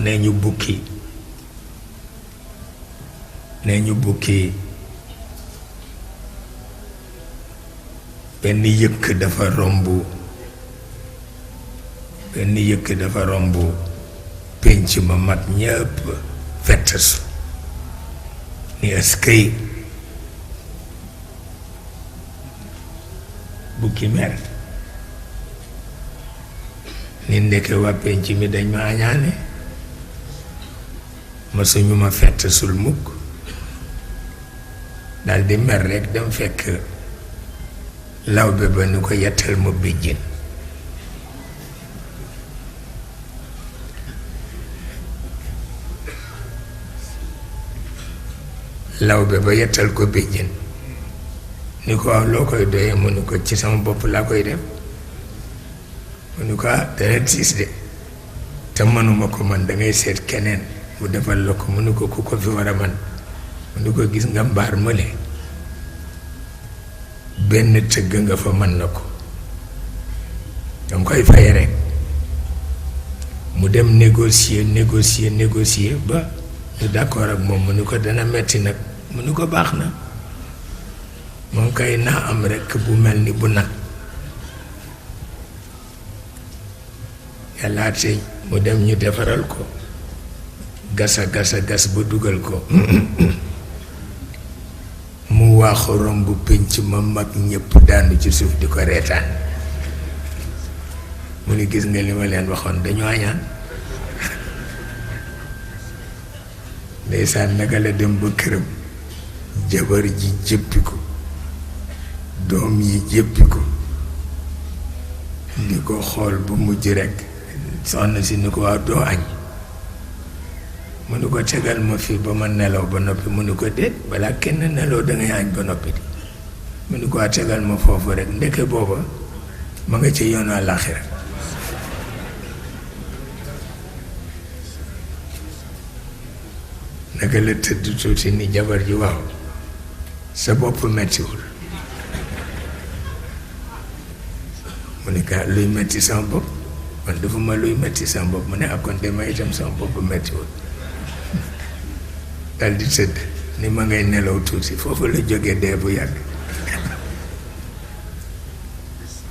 Neniou Bouki Beneu Yeuke Dafa Rombe Beneu Yeuke Dafa Rombe Pinthe ma mag ñëpp Fetassou ni Euskey Bouki mer ni Ndeke waa Pinthe mi dañ ma añaane ma suñu ma Fetassoul mukk daldi mer rekk dem fekk lawbe ba ni ko yettal ma béjjén lawbe ba yettal ko béjjén ni ko waaw loo koy doyee mu ni ko ci sama bopp laa koy def mu ni ko dana tiis de te mënuma ko man dangay seet keneen mu defal la ko mu ni ko ku ko fi war a man mu ni ko gis nga mbaar mële benn tëgg nga fa mën na ko danga koy fay rek mu dem négocier ba ñu d'accord ak moom mu ni ko dana metti nag mu ni ko baax na moom kay naa am rekk bu mel ni bu nag yàlla tey mu dem ñu defaral ko gas ba dugal ko mu waaxu romb pénc ma mag ñépp daanu ci suuf di ko reetaan mu ni gis nga li ma leen waxoon dañoo añaan ndeysaan naka la dem ba këram jabar ji jëppi ko doom yi jëppi ko di ko xool bu mujj rekk soxna si ni ko waaw doo añ mu ni ko tegal ma fii ba ma nelaw ba noppi mu ni ko déet balaa kenn nelaw dangay añ ba noppi di mu ni ko waa tegal ma foofu rekk ndeke booba ma nga ca yoonu àllaaxira naka la tëdd tuuti ni jabar ji waaw sa bopp mettiwul mu ni ka luy metti sama bopp man dafa ma luy metti sama bopp mu ne akon de ma itam sama bopp mettiwul dal di tëdd ni ma ngay nelaw tuuti foofu la jógee dee bu yàgg